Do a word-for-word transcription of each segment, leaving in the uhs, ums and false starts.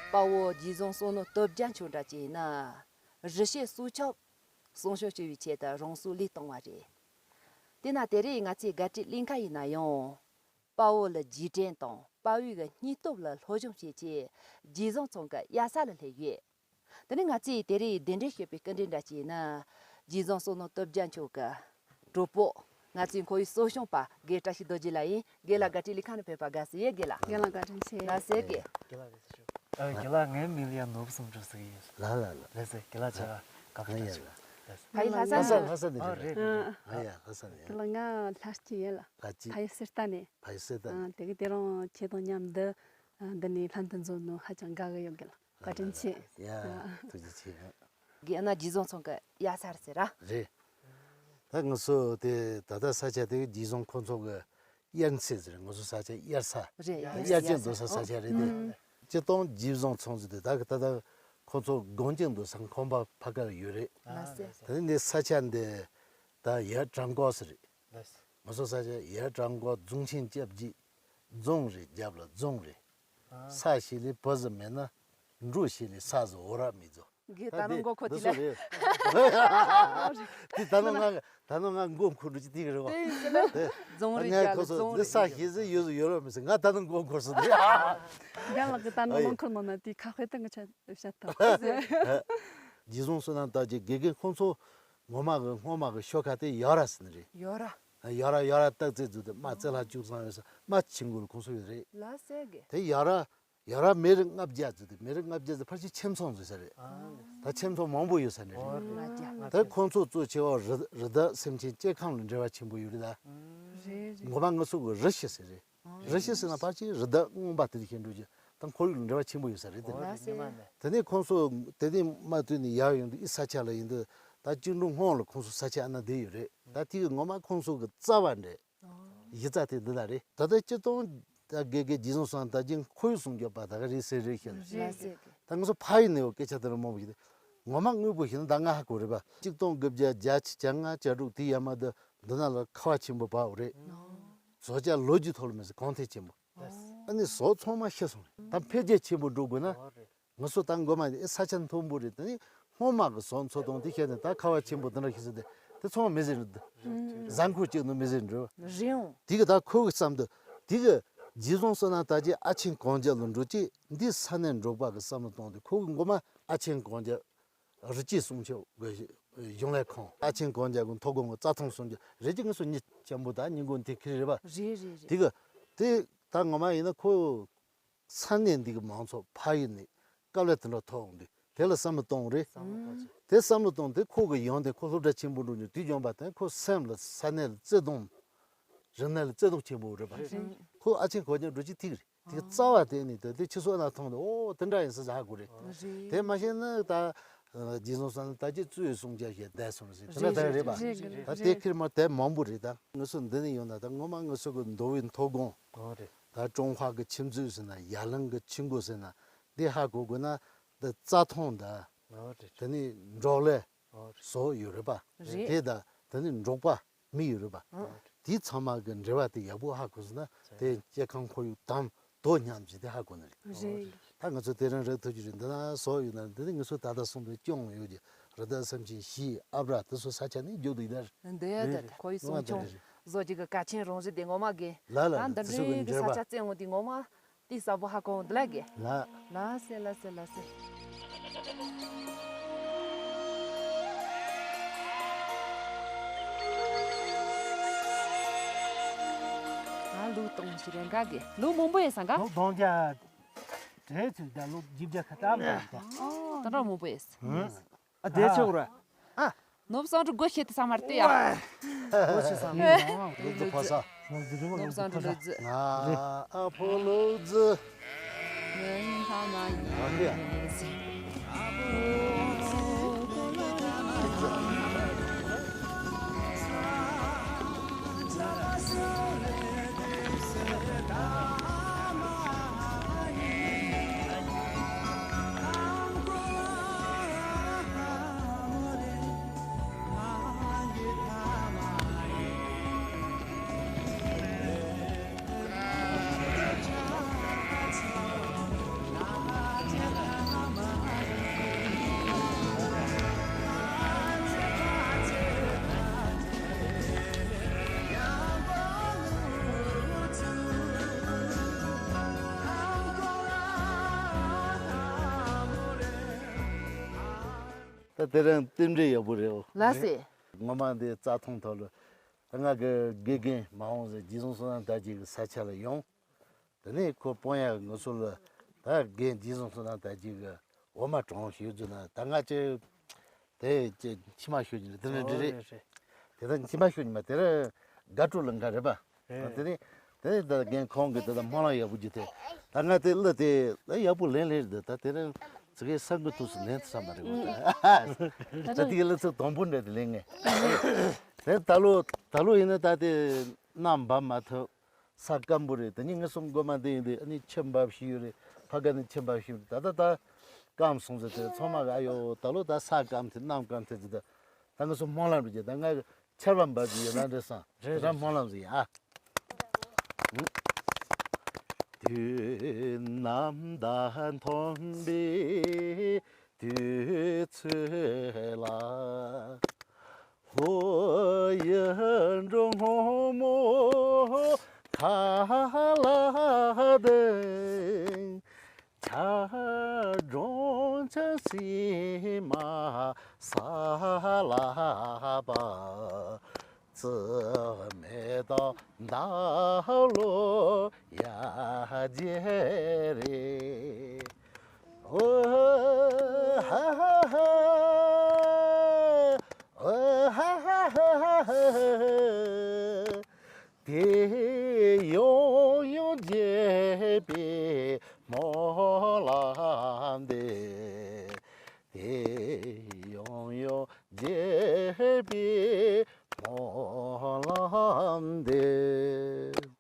དཔའ་བོ་རྗེ་བཙུན་བསོད་ནམས་སྟོབས་རྒྱལ་མཆོག་འདྲ་ཅིག་ཡིན་ན། རི་ཞེ་སུ་ཆོག་སྲུང་སྐྱོབ་བྱེད་པའི་ཆེད་དུ་རང་སྲོག་བློས་བཏང་བ་རེད། དེས་ན་དེ་རིང་ང་ཚོའི་དགའ་སྤྲོའི་གླིང་ཁ་ཡིན་ན་ཡང་། དཔའ་བོ་ལ་རྗེས་དྲན་དང་དཔའ་བོའི་གི་སྙིང་སྟོབས་ལ་སློབ་སྦྱོང་བྱེད་ཆེད་རྗེ་བཙུན་ཚང་གི་གཡར་ས་ལ་སླེབས་ཡོད། དེ་ནས་ང་ཚོས་དེ་རིང་གདན་འདྲེན་ཞུས་པའི་སྐུ་མགྲོན་འདྲ་ཅིག་ཡིན་ན། རྗེ་བཙུན་བསོད་ནམས་སྟོབས་རྒྱལ་མཆོག་གི་གྲོགས་པོ། ང་ཚོའི་ཁོར་ཡུག་གཙོ་སྐྱོང་པ་དགེ་བཀྲ་ཤིས་རྡོ་རྗེ་ལགས་ཡིན། དགེ་ལགས་དགའ་སྤྲོའི་གླིང་ཁ་ནས་ཕེབས་པར་དགའ་བསུ་ཡོད། དགེ་ལགས། རྒན་ལགས་བཀའ་དྲིན་ཆེ། ལགས་སོ་དགེ། རྒན་ལགས་བཀའ་དྲིན་ཆེ། ཨ། རྒན་ལགས་ངའི་མིང་ལ་ཡང་ནོར་བུ་བསམ་གྲུབ་ཟེར་གྱི་ཡིན། ལགས་ལགས་ལགས། ལགས་སོ་དགེ་ལགས་བྱ་བ་སྐབས་ཨ་ཡ་ལགས། ཕ་ཡུལ་ལྷ་ས་ལྷ་ས་ནས། ལྷ་ས་ནས་ཨ་རེད་རེད། རེད། ཨ་ཡ་ལྷ་ས་ནས། དགེ་ལགས་ང་ལྷ་སྐྱིད་ཡིན་ལགས། ལྷ་སྐྱིད། ཕ་ཡུལ་གསེར་རྟ་ནས། ཕ་ཡུལ་གསེར་རྟ་ཨ་ནས། དེ་གི་དེ་རིང་ཁྱེད་དང་མཉམ་དུ་ཨ་འདི་ནས་ལྷན་དུ་འཛོམས་ནོ་ཧ་ཅང་དགའ་གི་ཡོད། དགེ་ལགས་བཀའ་དྲིན་ཆེ། ཡ་ཐུགས་རྗེ་ཆེ། དགེ་ན་རྗེ་བཙུན་ཚང་གི་གཡར་ས་རེད་ཟེར་ར། རེད། ད་ང་ཚོ་དེ་ད་ལྟ་ས་ཆ་དེ་རྗེ་བཙུན་ཁོང་ཚོ་གི་གཡར་ཚལ་ཟེར། ང་ཚོ་ས་ཆ་གཡར་ས། རེད། གཡར་ས། གཡར་ཅན་འདུག་ས་ས་ཆ་རེད་དེ། ཨང་། སྤྱིར་བཏང་རྗེ་བཙུན་ཚང་ཟེར་དེ་ད་གི་ད་ལྟ་ཁོང་ཚོ་སྒང་ཅན་འདུག་ས་ཁང་པ་ཕ་གར་ཡོད་རེད། ལགས་སེ། དེ་ནས་ས་ཆ་འདི་ད་ཡར་བྲག་འགོ་ཟེར་རེད། ལགས་སེ། ང་ཚོ་ས་ཆ་ཡར་བྲག་འགོ་རྫོང་ཆེན་སྐྱབས་རྗེ། རྫོང་རེད། རྒྱབ་ལ་རྫོང་རེད། ཨ། ས་ཞིག་ལས་བུ་ཟིག་མེད་ན། འབྲུ་ཞིག་ལས་ས་ཟིག་འོ་ར་མི་ཟོ། གི་ད་ནང་མགོ་འཁོར་དེ་ལ། འདི་སུ་རེད། དེ་ད་ནང་ང་ད་ནང་ང་མགོ་འཁོར་འགྲོ་གི་དེ་གི་རེད་བ། དེ་ཡིན་ཟེར་ན། རྫོང་རེད། ང་རྒྱ་ལ་ཁོ་ཚོ་རྫོང་འདི་རེད། ས་ཞིག་ཟིག་ཡོད་ཟིག་ཡོད་ར་མི་ཟིག་ང་ད་ནང་མགོ་འཁོར་སོང་དེ། རྒན་ལགས་ཀྱི་ད་ནང་ཨ་ཡེ། རླངས་འཁོར་ནང་ན་དེ་ཁ་དཔེ་ད་ང་ཆ་བཤད་ཐལ། རྗེ་བཙུན་བསོད་ནམས་རྡོ་རྗེ་དགེ་རྒན་ཁོང་ཚོ་ངོ་མ་གི་སྔོན་མ་གི་ཤོ་ཁ་དེ་ཡོ་ར་ཟེར་ནི་རེད། ཡོ་ར། ཡོ་ར་ཡོ་ར་སྟག་རྩེ་རྫོང་དེ་དམག་རྩེ་ལྷ་བཅུ་ཚང་ཡོད་ས་དམག་ཆེན་པོ་ལ་ཁོང་ཚོ་ཡོད་རེད། ལགས་སེ་གི། དེ་ཡོ་ར་ཡོ་ར་མི་རབས་ལྔ་བརྒྱ་ཟེར་དེ། མི་རབས་ལྔ་བརྒྱ་ཟེར་ཕལ་ཆེར་ཁྱིམ་ཚང་ཟེར་ས་རེད། ཨ། ད་ཁྱིམ་ཚང་མང་པོ་ཡོད་ས་ནི་རེད། ཨོ་རེད། ལྔ་བརྒྱ། ད་ཁོང་ཚོ་གཙོ་ཆེ་བ་རི་རི་དྭགས་སེམས་ཅན་སྐྱེ་ཁམས་ལ་འབྲེལ་བ་ཆེན་པོ་ཡོད་རེད་ད། རེད་རེད། ངོ་མ་ང་ཚོ་གི་རི་ཞེས་ཟེར་རེད། རི་ཞེས་ཟེར་ན་ཕལ་ཆེར་རི་དྭགས་རྔོན་པ་དེ་འདྲ་ཞིག་འགྲོ་རྒྱུ་དང་ཁོར་ཡུག་ལ་འབྲེལ་བ་ཆེན་པོ་ཡོད་ས་རེད་དེ། ཨོ་རེད། ཉི་མ་ནས། དེ་ནས་ཁོང་ཚོ་དེ་ནས་མ་ཐོན་ནས་ཡར་ཡོང་དུས་ཨི་ས་ཆ་ལ་ཡིན་དུས་ད་བཅིངས་འགྲོལ་སྔོན་ལ་ཁོང་ཚོ་ས་ཆ་ཨ་ན་བསྡད་ཡོད་རེད། ད་དེ་གི་ངོ་མ་ཁོང་ཚོ་གི་རྩ་བ་འདྲ། གཞི་རྩ་དེ་འདི་ལ་རེད། ད་ལྟ་སྤྱིར་བཏང་ད་དགེ་རྒན་རྗེ་བཙུན་བསོད་ནམས་རྡོ་རྗེ་ཁོར་ཡུག་སྲུང་སྐྱོབ་པ་ད་ག་རེད་ཟེར་རེད་ཤག་རེད་རེད། ད་ང་ཚོ་ཕ་ཡུལ་ནས་ཡོད་སྐད་ཆ་དེ་འདྲ་མང་པོ་ཞིག་ངོ་མ་དངོས་པོ་ཞིག་ན་ད་ང་ཧ་གོ་རེད་པ། གཅིག་སྟོང་དགུ་བརྒྱ་བརྒྱད་ཅུ་གྱ་ལྔ་གྱ་དྲུག་དེ་ཡར་མར་དུ་འདི་ན་ལ་ཁ་བ་ཆེན་པོ་བབས་རེད། བཟོ་རྒྱག་ལོ་རྒྱུས་ཐོག་ལ་མི་ཟེར་གོང་ཐལ་ཆེན་པོ། ཨ་ནི་བཟོ་ཚང་མ་ཤི་སོང་རེད། ད་འཕེལ་རྒྱས་ཆེན་པོ་འགྲོ་དགོས་ན། ང་ཚོ་ད་མགོ་མ་ནས་ས་ཆ་མཐོན་པོ་རེད། དེ་ནི་སྔོན་མ་གི་བཟོ་ཚོ་དང་དེ་བཤད་ནས་ད་ཁ་བ་ཆེན་པོ་དེ་འདྲ་ཤི་ཟེར་ཏེ་དེ་ཚང་མ་མི་ཟེར་འདུག་གཟའ་འཁོར་གཅིག་ནང་མི་ཟེར་འགྲོ། རེད་འོང་། དེ་གི་ད་ཁོ་གི་བསམ་དུ་དེ་གི་རྗེ་བཙུན་བསོད་ནམས་རྡོ་རྗེ་ཨ་ཆེན་གངས་རྒྱབ་ལ་འགྲོ་ཅིག་འདི་ས་གནས་འབྲོག་པ་གི་བསམ་བློ་བཏང་སྟེ་ཁོ་གི་མགོ་མ་ཨ་ཆེན་གངས་རྒྱབ་རི་སྐྱེས་སྲུང་སྐྱོབ་གི་གཞུང་ལས་ཁང་ཨ་ཆེན་གངས་རྒྱབ་གི་མཐོ་སྒང་གི་རྩྭ་ཐང་སྲུང་སྐྱོབ་རེད་ཅེས་ང་ཚོ་མི་སྐྱ་པོ་ད་ཉིན་གུང་དེ་ཁྱེར་རེད་པ། རེད་རེད་རེད། དེ་གི་དེ་ད་ངོ་མ་ཡིན་ན་ཁོ། ས་གནས་འདི་གི་མང་ཚོགས་ཕ་ཡུལ་ནས་དཀའ་ལས་དེ་འདྲ་ཐོག་འོང་དུས་དེ་ལ་བསམ་བློ་གཏོང་རེད། བསམ་བློ་གཏོང་ཆེད། དེ་བསམ་བློ་གཏོང་དེ་ཁོ་གི་ཡོང་དེ་ཁོ་སློབ་གྲྭ་ཆེན་པོ་འགྲོ་ཉིན་དུས་འཇོན་པ་དང་ཁོ་སེམས་ལ་ས་གནས་ལ་བརྩེ་དུང་། རིག་གནས་ལ་བརྩེ་དུང་ཆེན་པོ་རེད་པ། རེད། ཁོ་ཨ་ཆེན་གོ་ཉན་འགྲོ་ཅི་ཐིག་རེད། དེ་གི་རྩ་བ་དེ་ནི་དེ་དེ་ཕྱི་སོ་ན་མཐོང་དེ་ཨོ་དེ་འདྲ་ཡིན་ས་ཟ་གོ་རེད། རེད། དེ་མ་ཤེས་ན་ད་རྗེ་བཙུན་བསོད་ནམས་རྡོ་རྗེ་གཙོས་སྲུང་སྐྱོབ་བྱས་བསྡད་སོང་ཟེར་དེ་འདྲ་ད་རེད་པ། རེད་རེད། ད་དེ་ཁེར་མ་དེ་མང་པོ་རེད། ད་ང་ཚོ་འདི་ནས་ཡོང་ན་ད་ངོ་མ་ང་ཚོ་གི་མདོ་དབུས་མཐོ་སྒང་། ཨོ་རེད། ད་ཀྲུང་ཧྭ་གི་ཁྱིམ་མཚེས་ཟེར་ན་ཡ་གླིང་གི་ཆུ་མགོ་ཟེར་ན་འདི་ཧ་གོ་དགོས་ན་འདི་རྩྭ་ཐང་ད། ཨོ་རེད། དེ་ནི་འབྲོག་ལས། ཨོ་རེད། བཟོ་ཡོད་རེད་པ། རེད། དེ་ད་དེ་ནི་འབྲོག་པ་མི་ཡོད་རེད་པ། ཨོ་རེད། དེ་ཚང་མ་གི་འབྲེལ་བ་དེ་ཡག་པོ་ཧ་གོ་སོང་ན་དེ་སྐྱེ་ཁམས་ཁོར་ཡུག་དང་དོ་མཉམ་གྱི་དེ་ཧ་གོ་ནི་རེད། རེད། ད་ང་ཚོ་དེ་རིང་རག་ཐུབ་ཀྱི་རེད། འདི་ན་བཟོ་ཡོད་ན་འདི་ནི་ང་ཚོ་ད་ལྟ་གསུངས་པའི་སྐྱོང་ཡོད་ཀྱི་རི་དྭགས་སེམས་ཅན་བཞི་ཨ་བྲ་དེ་ཚོ་ས་ཆ་ནས་རྒྱུག་འདུག་ཡིན་ད། འདི་ཡ་ད་ཁོར་ཡུག་སྲུང་སྐྱོང་བཟོ་རྒྱུ་གི་གལ་ཆེན་རང་བཞིན་དེ་ངོ་མ་དགེ། ལ་ལ་ད་འདི་འདྲའི་གི་ས་ཆ་བཙན་འོང་དེ་ངོ་མ་དེ་གསལ་པོ་ཧ་གོ་འདི་ལ་དགེ། ལ་ལ་སེ་ལ་སེ་ལ་སེ། ད་ལུག་གཏོང་ཞིག་རེ་འགའ་དགེ། ལུག་མང་པོ་ཡོད་ས་འགའ། ལུག་གདོང་རྒྱ། དྲེལ་ཚོས་ད་ལུག་བཞི་བརྒྱ་ཁ་ཏམ་ད། ད་འདྲ་མང་པོ་ཡོད། ཨ་དེ་ཆོག་ར། ཨ། ནོར་བུ་སང་འབྲུ་སྒོ་ཕྱེ་དེ་ས་མར་ལྟོས་ཡ། སྒོ་ཕྱེ་ས་མར། ལུག་རྫི་ཕ་ས། ནོར་བུ་སང་འབྲུ་ལུག་རྫི། ང་ཨ་ཕོ་ལུག་རྫི། ང་ཨ་ཕོ་ལུག་རྫི། ད་དེ་རིང་རྟེན་འབྲེལ་ཡག་པོ་རེད་འོ། ལགས་སེ། ངོ་མ་འདི་རྩྭ་ཐང་ཐོག་ལ་ད་ང་གི་དགེ་རྒན་མ་འོངས་ཟེར་རྗེ་བཙུན་བསོད་ནམས་དར་རྒྱས་ཀྱི་ས་ཆ་ལ་ཡོང་། དེ་ནས་ཁོ་སྤོན་ཡ་ངུ་སུ་ལ་ད་རྒན་རྗེ་བཙུན་བསོད་ནམས་དར་རྒྱས་ཀྱི་འོ་མ་གྲོང་ཞུ་རྒྱུ་ན་ད་ང་ཅི་དེ་ཅི་མཆི་མ་ཤོད་ཀྱི་རེད། དེ་ནས་འདྲི་རེད། རེད་རེད། དེ་ད་མཆི་མ་ཤོད་ཀྱི་མ་དེ་ར་དགའ་སྤྲོ་ལ་འགའ་རེད་པ། རེད། དེ་ནས་དེ་ནས་ད་རྒན་ཁོང་གི་དེ་ད་སྨོན་ལམ་ཡག་པོ་རྒྱུ་དེ་ད་ང་དེ་གླུ་དེ་ད་ཡག་པོ་ལེན་ལེན་རེད། ད་དེ་རིང་ཙི་གེ་ས་འགུལ་ཐུག་སུ་ལེན་ཐུབ་ས་མ་རེད་པ། ད་དེ་གི་གླུ་ཚིག་དང་པོ་འདྲ་དེ་ལེན་ངེས། དེ་ད་ལོ་ད་ལོ་ཡིན་ན་ད་དེ་གནམ་འབབ་མ་ཐུབ། ས་སྐམ་པོ་རེད། དེ་ནས་ངེད་གསུམ་སྒོ་མ་འདི་ཡིན་དུས་ཨ་ནི་ཆུ་འབབ་ཤི་ཡོད་རེད། ཕ་ག་ནས་ཆུ་འབབ་ཤི་ཡོད་རེད། ད་ད་ད་སྐམ་སོང་ཟེར་དེ་ཚང་མ་ག་ཡོ་ད་ལོ་ད་ས་སྐམ་ཐེ་གནམ་སྐམ་ཐེ་ཟེར། ད་ད་ངེད་གསུམ་སྨོན་ལམ་རེད་ཀྱི་ད་ང་ཆར་པ་འབབ་ཀྱི་ཡོད་ན་འདྲ་སང་རེད། ད་རེད། སྨོན་ལམ་ཟེར་ཡ། དུས་ནམ་ཟླ་འཐོམ་པའི་དུས་ཚོད་ལ། ལྷོ་ཡི་འབྲུག་སྔོན་མོ་ཁ་ལ་ལྡིང་། ཆར་སྒྲོན་ཆུ་སིལ་མ་ས་ལ་བབས། རྩི་མེ་ཏོག་འདབ་ལོ་ཡར་རྒྱས་རེད། ཨོ་ཧ་ཧ་ཧ། ཨོ་ཧ་ཧ་ཧ། དེ་ཡང་ཡང་རྒྱས་པའི་སྨོན་ལམ་འདེབས། དེ་ཡང་ཡང་རྒྱས་པའི་སྨོན་ལམ་འདེབས།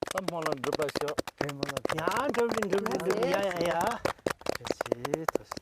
ད་སྨོན་ལམ་འགྲུབ་པར་ཤོག་དེ་སྨོན་ལམ་ཡང་འགྲུབ་ལེ་འགྲུབ་ལེ་འགྲུབ་ལེ། ཡ་ཡ་ཡ། ཐུགས་རྗེ་ཆེ། ཐུགས་རྗེ་ཆེ།